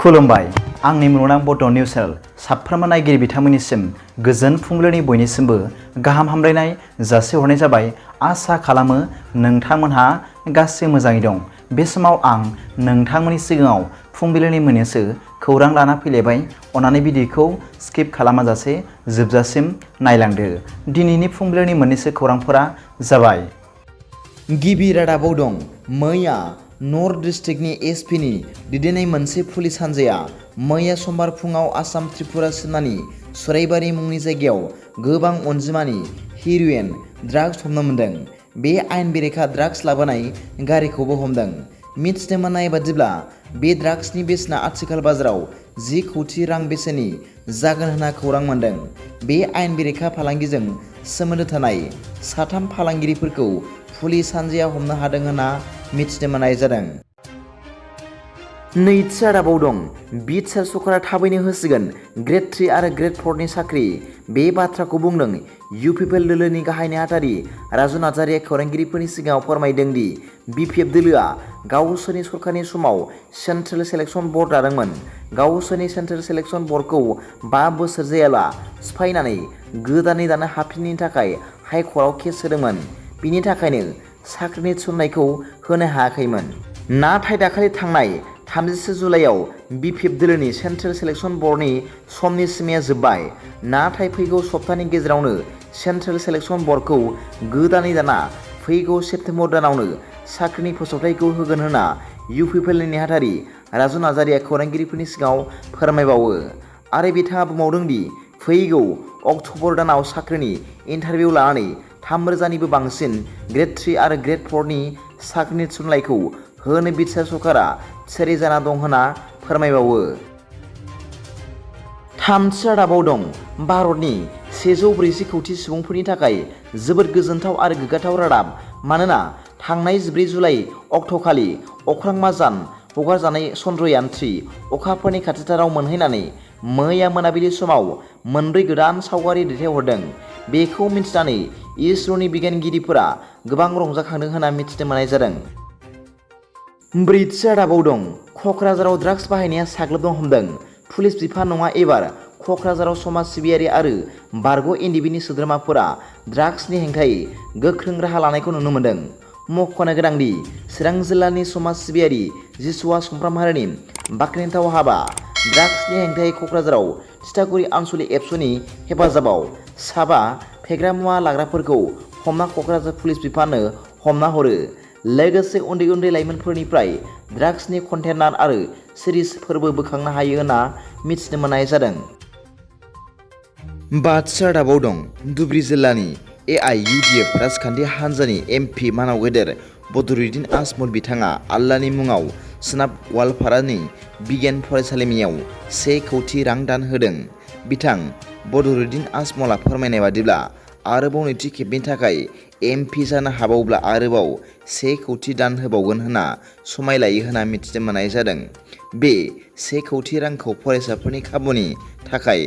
खुलुमबाय आंनि मुलुगनां बड' निउस चेनेल साफ्रोमबो नायगिरि बिथांमोननिसिम गोजोन फुंबिलिनि बयनिसिमबो गाहाम हामलायनाय जासिहरनाय जाबाय। आसा खालामो नोंथांमोनहा गासै मोजाङै दं। बे समाव आं नोंथांमोननि सिगाङाव फुंबिलिनि मोननैसो खौरां लाना फैलायबाय। अन्नानै भिडिअखौ स्किप खालामाजासे जोबजासिम नायलांदो। दिनैनि फुंबिलिनि मोननैसो खौरांफोरा जाबाय। गिबि रादाबाव दं। मैया नर्थ डिस्ट्रिक्टनि एसपिनि दैदेननाय मोनसे पुलिस हान्जाया मैया समबार फुङाव आसाम त्रिपुरा सिमनानि सराइबारि मुंनि जायगायाव गोबां अनजिमानि हेर'इन ड्राग्स हमनो मोन्दों। बे आयेन बेरेखा ड्राग्स लाबोनाय गारिखौबो हमदों। मिथिनो मोननाय बादिब्ला बे ड्राग्सनि बेसेना आथिखाल बाजाराव 10 कौटि रां बेसेननि जागोन होनना खौरां मोन्दों। बे आयेन बेरेखा फालांगिजों सोमोन्दो थानाय 3 फालांगिरिफोरखौ पुलिस हान्जाया हमनो हादों होनना मिथिनो मोननाय जादों। नैथि रादाबाव दं। BTR सरकारा थाबैनो होसिगोन ग्रेड 3 आरो ग्रेड 4 नि साख्रि। बे बाथ्राखौ बुंदों इउपिपिएल दोलोनि गाहाय नेहाथारि राजु नार्जारिया खौरांगिरिफोरनि सिगाङाव फोरमायदों दि BPF दोलोआ गावसोरनि सरकारनि समाव सेन्ट्रेल सेलेक्शन बर्ड दादोंमोन। गावसोरनि सेन्ट्रेल सेलेक्शन बर्डखौ 5 बोसोर जायाला सिफायनानै गोदानै दानो हाफिननायनि थाखाय हाइकर्टआव केस होदोंमोन। बिनि थाखायनो साख्रिनि थिसननायखौ होनो हायाखैमोन। नाथाय दाखालि थांनाय 30 जुलाइआव BPF दोलोनि सेन्ट्रेल सेलेक्शन बर्डनि समनि सिमाया जोबबाय। नाथाय फैगौ सप्तानि गेजेरावनो सेन्ट्रेल सेलेक्शन बर्डखौ गोदानै दाना फैगौ सेप्तेम्बर दानावनो साख्रिनि फोसावथायखौ होगोन होनना इउपिपिएलनि नेहाथारि राजु नार्जारिया खौरांगिरिफोरनि सिगाङाव फोरमायबावो। आरो बिथाङा बुंबावदों दि फैगौ अक्ट'बर दानाव साख्रिनि इन्टारभिउ लानानै 3,000निबो बांसिन ग्रेड 3 आरो ग्रेड 4 नि साख्रिनि थिसननायखौ होनो BTR सरकारा थियारि जाना दं होनना फोरमायबावो। थामथि रादाबाव दं। भारतनि 140 कौटि सुबुंफोरनि थाखाय जोबोद गोजोनथाव आरो गोग्गाथाव रादाब। मानोना थांनाय 14 जुलाइ अक्ट'खालि अख्रांमा जान हगारजानाय चन्द्रयान 3 अखाफोरनि खाथिथाराव मोनहैनानै मैया मोनाबिलि समाव 2 गोदान सावगारि दैथायहरदों। बेखौ मिथिनानै इसर'नि बिगियानगिरिफोरा गोबां रंजाखांदों होनना मिथिनो मोननाय जादों। ब्रैथि रादाबाव दं। क'क्राझाराव ड्राग्स बाहायनाया साग्लोबनो हमदों। पुलिस बिफान नङा एबार क'क्राझाराव समाज सिबियारि आरो बारग' एनडिबिनि सोद्रोमाफोरा ड्राग्सनि हेंथायै गोख्रों राहा लानायखौ नुनो मोन्दों। मख'नो गोनांदि चिरां जिल्लानि समाज सिबियारि जिसुआ समफ्रामहारिनि बाख्नायथाव हाबा। ड्राग्सनि हेंथायै क'क्राझाराव तितागुरि आनसलिक एबसुनि हेफाजाबाव 7 फेग्रा मुवा लाग्राफोरखौ हमना क'क्राझार पुलिस बिफाननो हमना हरो। लोगोसे उन्दै उन्दै लाइमोनफोरनिफ्राय ड्राग्सनि कन्टेनार आरो सिरिजफोरबो बोखांनो हायो होनना मिथिनो मोननाय जादों। बाथि रादाबाव दं। धुबुरी जिल्लानि AIUDF राजखान्थि हान्जानि MP मानाव गेदेर बदरुद्दिन आजमल बिथाङा आल्लानि मुङाव सोनाब गवालपारानि बिगियान फरायसालिमायाव 1 कौटि रां दान होदों। बिथां बदरुद्दिन आजमलआ फोरमायनाय बादिब्ला आरोबाव नैथि खेबनि थाखाय MP जानो हाबावब्ला आरोबाव 1 कौटि दान होबावगोन होनना समाय लायो होनना मिथिनो मोननाय जादों। बे 1 कौटि रांखौ फरायसाफोरनि खाबुनि थाखाय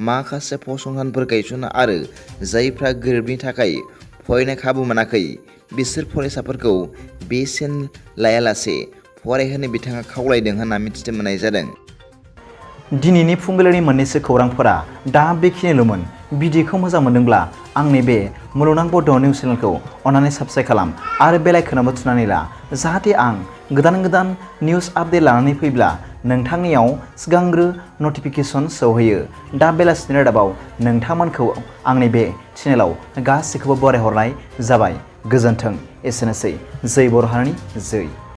माखासे फसंथानफोर गायसननो आरो जायफ्रा गोरिबनि थाखाय फरायनो खाबु मोनाखै बिसोर फरायसाफोरखौ बेसेन लायालासे फरायहोनो बिथाङा खावलायदों होनना मिथिनो मोननाय जादों। दिनैनि फुंबिलिनि मोननैसो खौरांफोरा दा बेखिनिल'मोन। भिडिअखौ मोजां मोनदोंब्ला आंनि बे मुलुगनां बड' निउस चेनेलखौ अन्नानै साबस्क्राइब खालाम आरो बेल आइकनआवबो थुनानै ला, जाहाथे आं गोदान निउस आपडेट लानानै फैब्ला नोंथांनियाव सिगांग्रो नटिफिकेसन सौहैयो। दा बेलासिनि रादाबाव नोंथांमोनखौ आंनि बे चेनेलाव गासैखौबो बरायहरनाय जाबाय। गोजोन्थों। एसेनोसै। जै बर' हारिनि जै।